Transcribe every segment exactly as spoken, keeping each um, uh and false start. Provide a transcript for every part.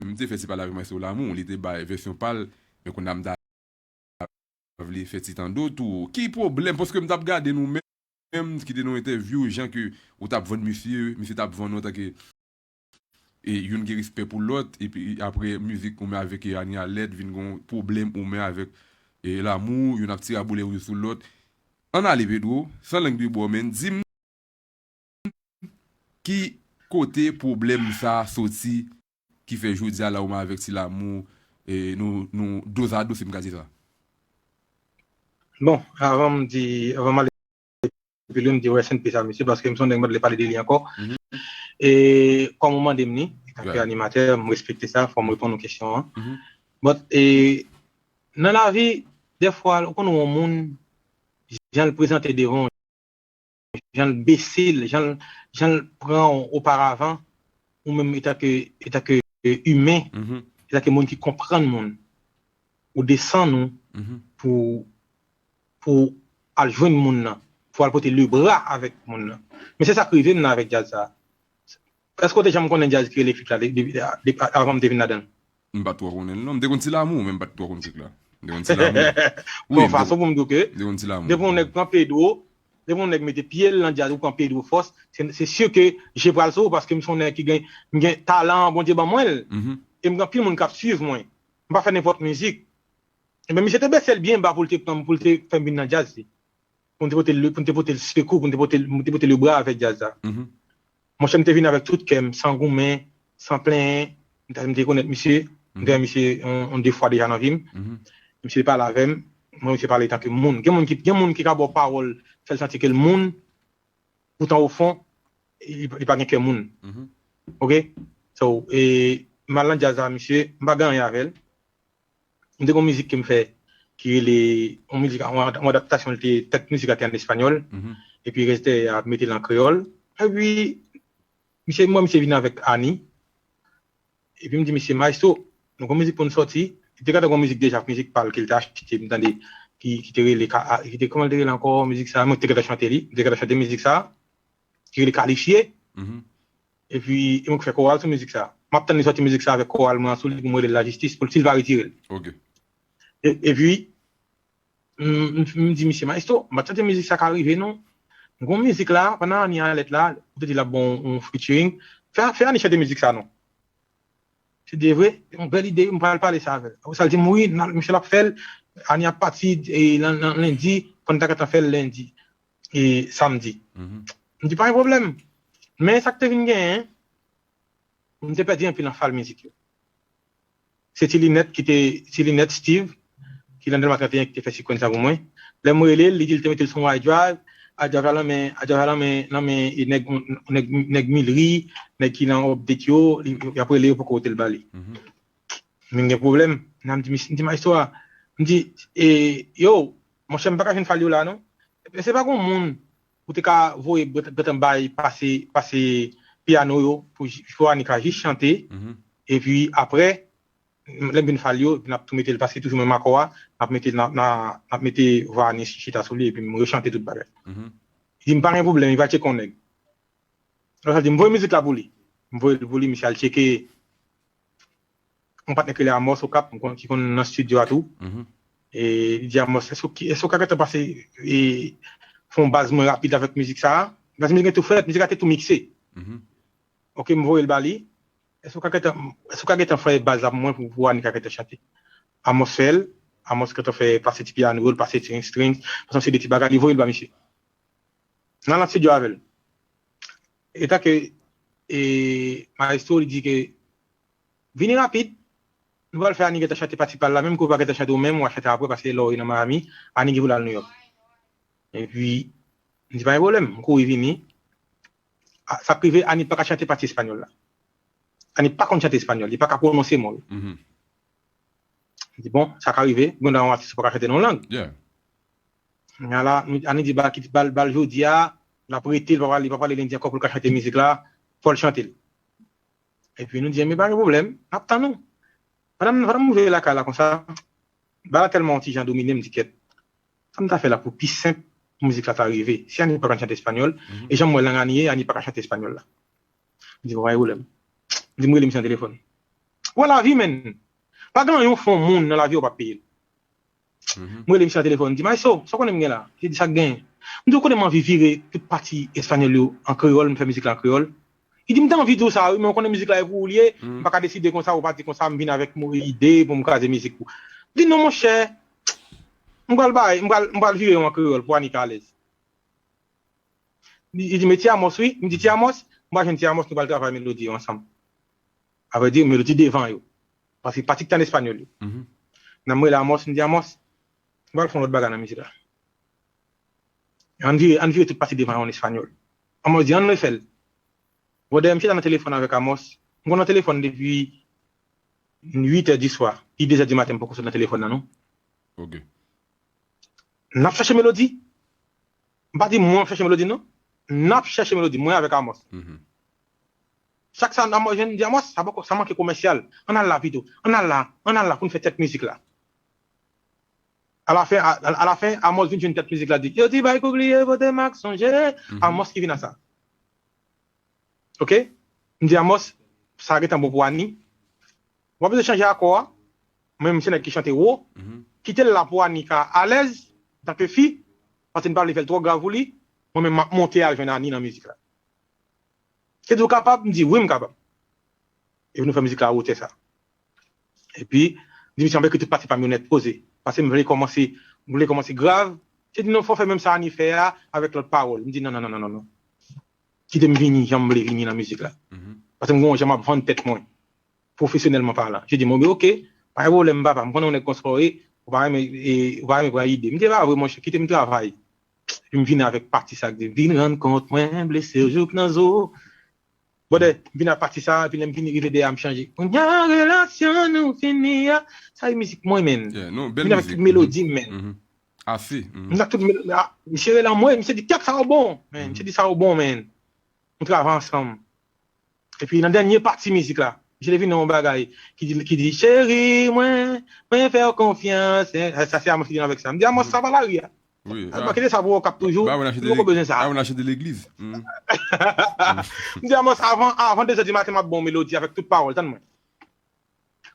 m te fè ti pale avè Maestro Lamour, li te bay vèsyon pa l, men kounye a m ta vle fè ti tande w tou. Ki pwoblèm? Paske m t ap gade nou menm, ki te nan entèvyou, jan ke ou t ap vann misye, misye t ap vann ou antanke e youn gen respè pou lòt, epi apre mizik ou men avèk e Anie Alerte vin gon pwoblèm ou men avèk e Lamour, youn ap tire aboulè yo sou lòt. Ann ale Pedro, san lang de bò, men di m ki kote pwoblèm sa a soti ki fè jodi a la ou men avèk Ti Lamour e nou, nou dozado, si m ka di sa. Bon, avan m di, avan m ale pi lwen, m di rest in peace a misye, paske m se yon nèg m pa t vle pale de li ankò. E kòm ou mande m li, antanke animatè, m respekte sa, fò m reponn ou kesyon an. But e, nan lavi, dèfwa, ou konn wè yon moun, jan l prezante devan w, jan l bese l, jan l, jan l pran w oparavan, ou menm etanke, etanke imen, etanke moun ki konprann moun, ou desann ou pou, pou al jwenn moun nan, pou al pote lebra avèk moun nan. Men se sa k rive m nan avèk djaz sa. Èske w te janm konnen djaz ki rele Krik la avan m te vin ladan l? M pa t twò konnen l non. M te konn Ti Lamour, men m pa t twò konn Krik la. M te konn Ti Lamour. Bon, fason pou m di w ke depi yon nèg pran Pedro, depi yon nèg mete pye l nan djaz ou pran Pedro Force, se si ke je pral sou ou paske m se yon nèg ki gen, m gen talan an, Bondye ban mwen l. E m gen anpil moun k ap swiv mwen. M pa fè nenpòt mizik. Ebyen, misye te bese l byen ba pou l te pran m, pou l te fè m vin nan djaz li. Pou m te pote l, pou m te pote l sekou, pou m te pote l, pou m te pote lebra avèk djaz la. Monchè, m te vin avèk tout kè m, san goumen, san plenyen. M te, m te konèt misye, m te wè misye yon, yon de fwa deja nan vi m. Misye te pale avè m, mwen misye pale tanke moun. Gen moun ki, gen moun ki ka ba w pawòl, fè l santi ke l moun, poutan ofon, li, li pa gen kè moun. Ok? So, e, m al nan djaz la, misye, m pa gen anyen avè l. M te gen yon mizik ke m fè ki rele, yon mizik, yon, yon adaptasyon, li te, tèt mizik la te an espanyòl, epi rès dèyè a mete l an kreyòl. Epi, misye, mwen, misye vin avèk Ani. Epi m di misye, Maestro, nou gen yon mizik pou n sòti. Li te gentan gen yon mizik deja, mizik pa l ke l te achte, m tande, ki, ki te rele, ki te, kòman l te rele ankò, mizik sa, mwen te gentan chante li, m te gentan chante mizik sa, ki rele Kalifye. Epi, e mwen ki fè koral sou mizik sa. M ap tann li sòti mizik sa avèk koral mwen an sou li pou m rele l lajistis, pou l, si l pa retire l. Ok. E, epi, m, m, m di misye, Maestro, m pa t santi mizik sa ka rive non. M gon mizik la, pandan Ani Alèt la, ou te di l ap bon yon featuring. Fè, fè Ani chante mizik sa non. Se de vre, yon bèl ide, m pral pale sa avè l. Apre sa, l di m, wi, misye l ap fè l, Ani ap pati e, nan, nan lendi, fò n ta gentan fè l lendi, e, samdi. M di, pa gen pwoblèm. Men sa k te vin genyen, m te pèdi anpil nan fal mizik yo. Se Ti Linèt ki te, Ti Linèt Steve, ki nan Dèlma trannteyen ki te fè sikwenns sa pou mwen. Lè m rele l, li di l te mete l sou yon iDrive, iDrive la nan men, iDrive la nan men, nan men e nèg, nèg, nèg Milri, nèg ki nan update yo, li, y ap rele yo poko pote l ba li. M vin gen pwoblèm. Nan m di, m di maestro a, m di, e, yo, monchè, m pa ka jwenn fal yo la non. E se pa gon moun ou te ka voye gentan bay pase, pase pyano yo pou, pou Ani ka jis chante. Epi apre, lè m vin fal yo, epi n ap tou mete l, paske toujou menm akò a, n ap mete, n ap, n ap mete vwa Ani chita sou li, epi m rechante tout bagay. Li di m pa gen pwoblèm, li va tcheke yon nèg. Lè sa di m voye mizik la pou li. M voye l pou li, misye al tcheke yon patnè ki rele Amos Okap, m konn, ki konn nan estidyo a tou. E li di Amos, èske w, èske w ka gentan pase, e, fè yon baz mwen rapid avèk mizik sa a? Baz mizik la tou fèt, mizik la te tou mikse. Ok, m voye l ba li. Èske w ka gentan, èske w ka gentan fè baz la pou mwen pou, pou Ani ka gentan chante? Amos fè l, Amos gentan fè pase ti pyano yo, l pase ti string, pase yon seri de ti bagay, li voye l ba misye. N al nan estidyo avè l. Etan ke, e, maestro, li di ke vini rapid, nou pral fè Ani gentan chante pati pa l la, menm ke w pa gentan chante ou menm, w a chante apre, paske lè w rive nan Miami, Ani gen pou l al Nouyòk. Epi, m di pa gen pwoblèm, m kouri vini. A, sa k rive, Ani pa ka chante pati espanyòl la. Ani pa konn chante espanyòl, li pa ka pwononse mo yo. M di, bon, sa ka rive, gen yon atis pa ka chante nan yon lang. Kounye a la, Ani di ba l, kit, ba l, ba l jodi a, l ap rete, li pa prale, li pa prale lendi ankò pou l ka chante mizik la, fò l chante l. Epi nou di, enben pa gen pwoblèm, n ap tann ou. Pandan, pandan m rive lakay la konsa, bagay la tèlman yon ti jan domine m, m di kèt, sa m ta fè la pou pi senp pou mizik la ta rive? Si Ani pa konn chante espanyòl, e jan m wè lang Ani ye, Ani pa ka chante espanyòl la. M di, bon, pa gen pwoblèm. M di, m rele misye nan telefòn. Wè lavi, menn. Pa gen yon fon moun nan lavi ou pa peye l. Mwen rele misye nan telefòn, m di, "Maestro, sa w konnen m gen la?" Li di, "Sa k genyen?" M di, "Ou konnen m anvi vire tout pati espanyòl yo an kreyòl, m fè mizik la an kreyòl." Li di, "M te anvi di w sa, wi, men ou konnen mizik la e pou ou li ye, m pa ka deside konsa, ou pa di konsa, m vin avèk mo ide pou m kraze mizik pou." M di, "Non, monchè, m pral bay, m pral, m pral vire yo an kreyòl pou Anika alèz." Li, li di, "Men Ti Amos, wi." M di, "Ti Amos, m pral jwenn Ti Amos, nou pral travay melodi yo ansanm." Avrèdi, melodi devan yo. Paske pati ki te an espanyòl yo. Nan mwen la Amos, m di, "Amos, m pral fè yon lòt bagay nan mizik la. Ann vire, ann vire tout pati devan yo an espanyòl." Amos di, "Ann refè l." Brother, m chita nan telefòn avèk Amos. M konn nan telefòn depi uit è di swa. Li de zè di maten, m poko sot nan telefòn nan, non. Ok. N ap chèche melodi. M pa di mwen ap chèche melodi, non. N ap chèche melodi, mwen avèk Amos. Chak sa Amos jwenn, m di, "Amos, sa poko, sa manke komèsyal. Ann al la pito. Ann al la, ann al la pou n fè tèt mizik la." Alafen, a, a, alafen, Amos vin jwenn tèt mizik la, di, "Yo di bay kou bliye, pote mak sonje." Amos ki vin a sa. Ok? M di, "Amos, sa gentan bon pou Ani. W ap bezwen chanje akò a. Mwen menm se nèg ki chante wo. Kite l la pou Ani ka alèz, antanke fi, paske m pa vle fè l twò grav pou li. Mwen menm m ap monte al jwenn Ani nan mizik la." Li di, "Ou kapab?" M di, "Wi, m kapab." Epi nou fè mizik la a wotè sa. Epi, m di misye, "M ap ekri tout pati pa m yo nèt, poze. Paske m vle kòmanse, m vle kòmanse grav." Misye di, "Non, fò w fè menm sa Ani fè a, avèk lòt pawòl." M di, "Non, non, non, non, non, non. Kite m vini, jan m vle vini nan mizik la. Paske m gen yon jan m ap vann tèt mwen, pwofesyonèlman palan." Misye di, "Bon, ben, ok, pa gen pwoblèm, papa. M konnen yon nèg konsa w ye, ou pa renmen, e, ou pa renmen pran ide." M di, "E pa vre, monchè, kite m travay." Epi m vini avèk pati sa k di, "Vin rann kont mwen, blese w jouk nan zo." Brother, m vin ak pati sa, epi lè m vin rive dèyè a, m chanje. Kounya relasyon nou fini a. Sa e mizik mwen, menn. Yeah, non, bèl mizik. M vin avèk tout melodi m, menn. Ase. M vin ak tout melodi. Misye rele anmwey, misye di, "Kèt sa w bon, menn." Misye di, "Sa w bon, menn." Nou travay ansanm. Epi nan dènye pati mizik la, misye te vin nan yon bagay ki di, ki di, "Cheri mwen, mwen fè w konfyans." Sa se Amos ki vin avèk sa. M di, "Amos, sa pa lari a." Wi. Mwen kite sa pou okap toujou. Mwen poko bezwen sa. Ba mwen achte de legliz. M di Amos, avan, avan de zè di maten, m ap ba w melodi avèk tout pawòl, tann mwen.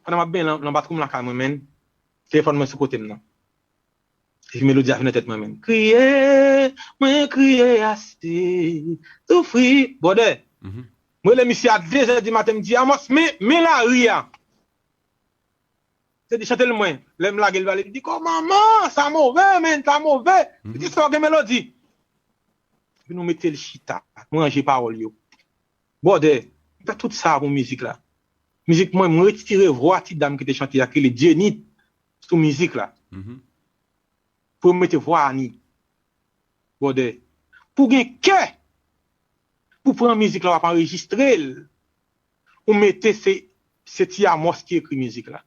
Pandan m ap benyen nan, nan batwou m lakay mwen, menn, telefòn mwen sou kote m nan. Epi melodi a vin nan tèt mwen, menn. Kriye, mwen kriye ase, soufri. Brother, mwen rele misye a de zè di maten, m di, Amos, men, men lari a. Se di chante l mwen. Lè m lage l pale, li di, "Kòman, man, sa move, menn, sa move." Li di, "Sa w gen melodi." Epi nou mete l chita, nou ranje pawòl yo. Brother, m fè tout sa pou mizik la. Mizik mwen, m retire vwa ti dam ki te chante a, ki rele Jenny, sou mizik la. Pou yo mete vwa Ani. Brother, pou gen kè, pou pran mizik la, w ap anrejistre l, ou mete se, se Ti Amos ki ekri mizik la.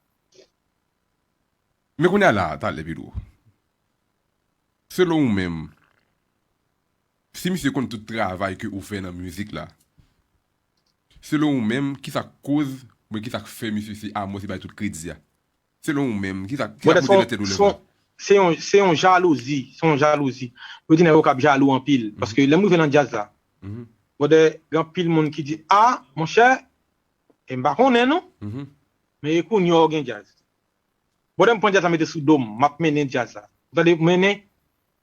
Men kounye a la, talè pi dwo. Selon ou menm, si misye konn tout travay ke ou fè nan mizik la, selon ou menm, kisa k koz, oubyen kisa k fè misye se Amos ki bay tout kredi a? Selon ou menm, kisa, kisa k moute nan tèt ou lè sa? Se yon, se yon jalouzi, se yon jalouzi. Yo di nèg yo k ap jalou anpil. Paske lè m rive nan djaz la, brother, gen anpil moun ki di, "A, monchè, e m pa konnen non. Men e kounye a w gen djaz." Brother, m pran djaz la mete sou do m, m ap mennen djaz la. Ou tande, mennen,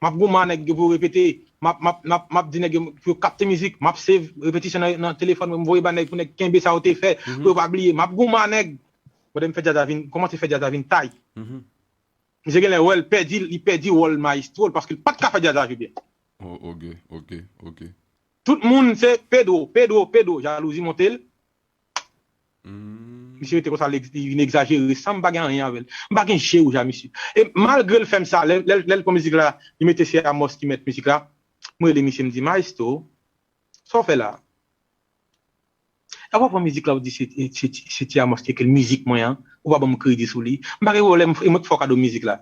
m ap goumen a nèg yo pou yo repete, m ap, m ap, m ap, m ap di nèg yo pou yo kapte mizik, m ap save repetisyon nan, nan telefòn mwen, m voye ba nèg pou nèg kenbe sa yo te fè, pou yo pa bliye, m ap goumen a nèg. Brother, m fè djaz la vin, kòmanse fè djaz la vin tay. Misye genlè wè l pèdi, li pèdi wòl maestro l, paske l pa t ka fè djaz la jwe byen. Oh, ok, ok, ok. Tout moun se Pedro, Pedro, Pedro, jalouzi monte l. Misye rete konsa, li vin egzajere san m pa gen anyen avè l. M pa gen je wouj a misye. E malgre l fè m sa, lè, lè, lè l pran mizik la, li mete se Amos ki mèt mizik la. Mwen rele misye, m di, "Maestro, sa w fè la? Ou pa pran mizik la, ou di se, se, se Ti Amos ki ekri l, mizik mwen an, ou pa ban m kredi sou li." M pa gen pwoblèm, e mwen k fè w kado mizik la.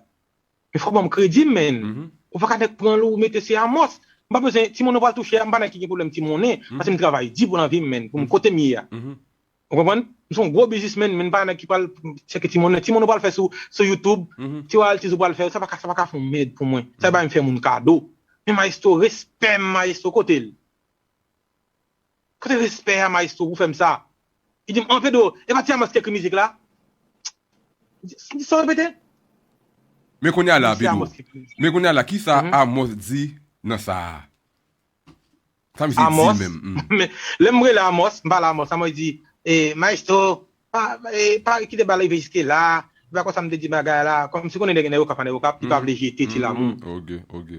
Men fò w ban m kredi m, menn. Ou pa ka nèk pran l ou mete se Amos. M pa bezwen, ti monnen w pral touche a, m pa nèk ki gen pwoblèm ti monnen, paske m travay di pou lavi m, menn, pou m kote m ye a. Ou konprann? M se yon gwo biznismenn, men m pa nèk ki pral tcheke ti monnen. Ti monnen w pral fè sou, sou YouTube, ti royalties ou pral fè, sa pa ka, sa pa ka fè yon mèd pou mwen. Sa bay m fè moun kado. Men maestro, respè m, maestro, kote l? Kote respè a, maestro, pou fè m sa? Li di m, "An, Pedro, e pa ti Amos ki ekri mizik la?" M di, "Sa w repete?" Men kounye a la, Pedro. Men kounye a la, ki sa Amos di nan sa a? Sa misye di menm. Lè m rele Amos, m pale Amos, Amos di, "E, maestro, pa, e, pa kite bal rive jiske la. E pa konsa m te di bagay la." Kòmsi konnen nèg nan Okap, nan Okap, li pa vle jete Ti Lamou. Ok, ok.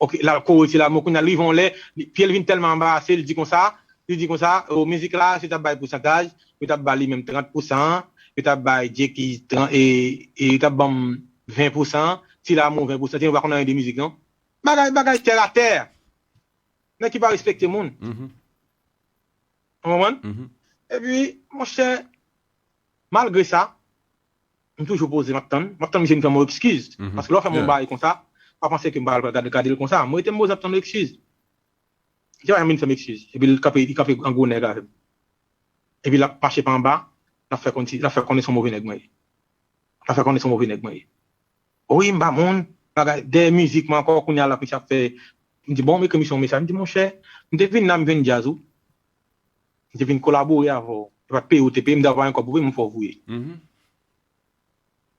Ok, l al kore Ti Lamou, kounye a l rive yon lè, pye l vin tèlman anbarase, li di konsa, li di konsa, o, mizik la, si w t ap bay pousantaj, yo t ap ba li menm trant pousan, yo t ap bay Jeki, e, e yo t ap ban m ven pousan, Ti Lamou ven pousan, Ti Lamou pa konn anyen de mizik non. Bagay, bagay tè a tè. Nèg ki pa respekte moun. Ou konprann? Epi, monchè, malgre sa, m toujou poze, m ap tann. M ap tann misye vin fè m yon ekskiz. Paske lè w fè m yon bagay konsa, pa panse ke m pral gade, gade l konsa. Mwen rete m poze, m ap tann yon ekskiz. Misye pa janm vin fè m ekskiz. Epi l kanpe, li kanpe an gwo nèg avè m. Epi l ap mache pa anba, l ap fè konn si, l ap fè konnen se yon move nèg mwen ye. L ap fè konnen se yon move nèg mwen ye. Wi, m pa moun, bagay, dèyè mizik mwen ankò, kounye a la misye ap fè, m di, "Bon, m ekri misye yon mesaj." M di, "Monchè, m te vin la, m jwenn djaz ou. M te vin kolabore avè w. E pa t peye w te peye, m ta voye yon kòb pou vre, m fè w voye."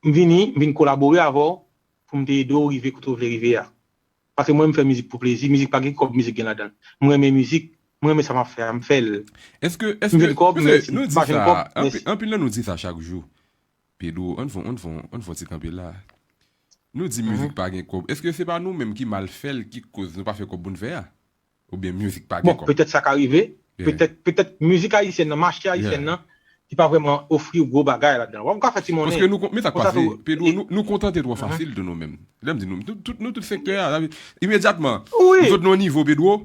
M vini, m vin kolabore avè w pou m te ede w rive kote w vle rive a. Paske mwen, m fè mizik pou plezi, mizik pa gen kòb, mizik gen ladan l. M renmen mizik, m renmen sa m ap fè a, m fè l. Èske, èske, nou di sa, anpil nan nou di sa chak jou. Pedro, ann fon, ann fon, ann fon ti kanpe la. Nou di mizik pa gen kòb. Èske se pa nou menm ki mal fè l ki koz nou pa fè kòb pou n fè a? Oubyen mizik pa gen kòb? Bon, petèt sa ka rive. Petèt, petèt mizik ayisyèn nan, mache ayisyèn nan, li pa vrèman ofri w gwo bagay ladan. W ap ka fè ti monnen. Paske nou, men sa k pase, Pedro, nou, nou kontante twò fasil de nou menm. Lè m di nou, tout, tout, nou tout sektè a, imedyatman, m sot nan yon nivo, Pedro,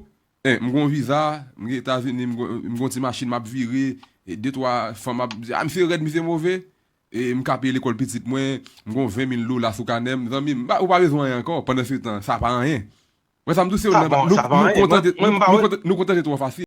en, m gon viza, m gen Etazini, m gon, m gon ti machin, m ap vire, e de twa fanm ap di, a, misye rèd, misye move, e m ka peye lekòl pitit mwen, m gon ven mil dola sou kanè m, zanmi m, ou pa bezwen anyen ankò, pandan se tan, sa pa anyen. Mwen sa m di w se nou kontante, nou kontante twò fasil.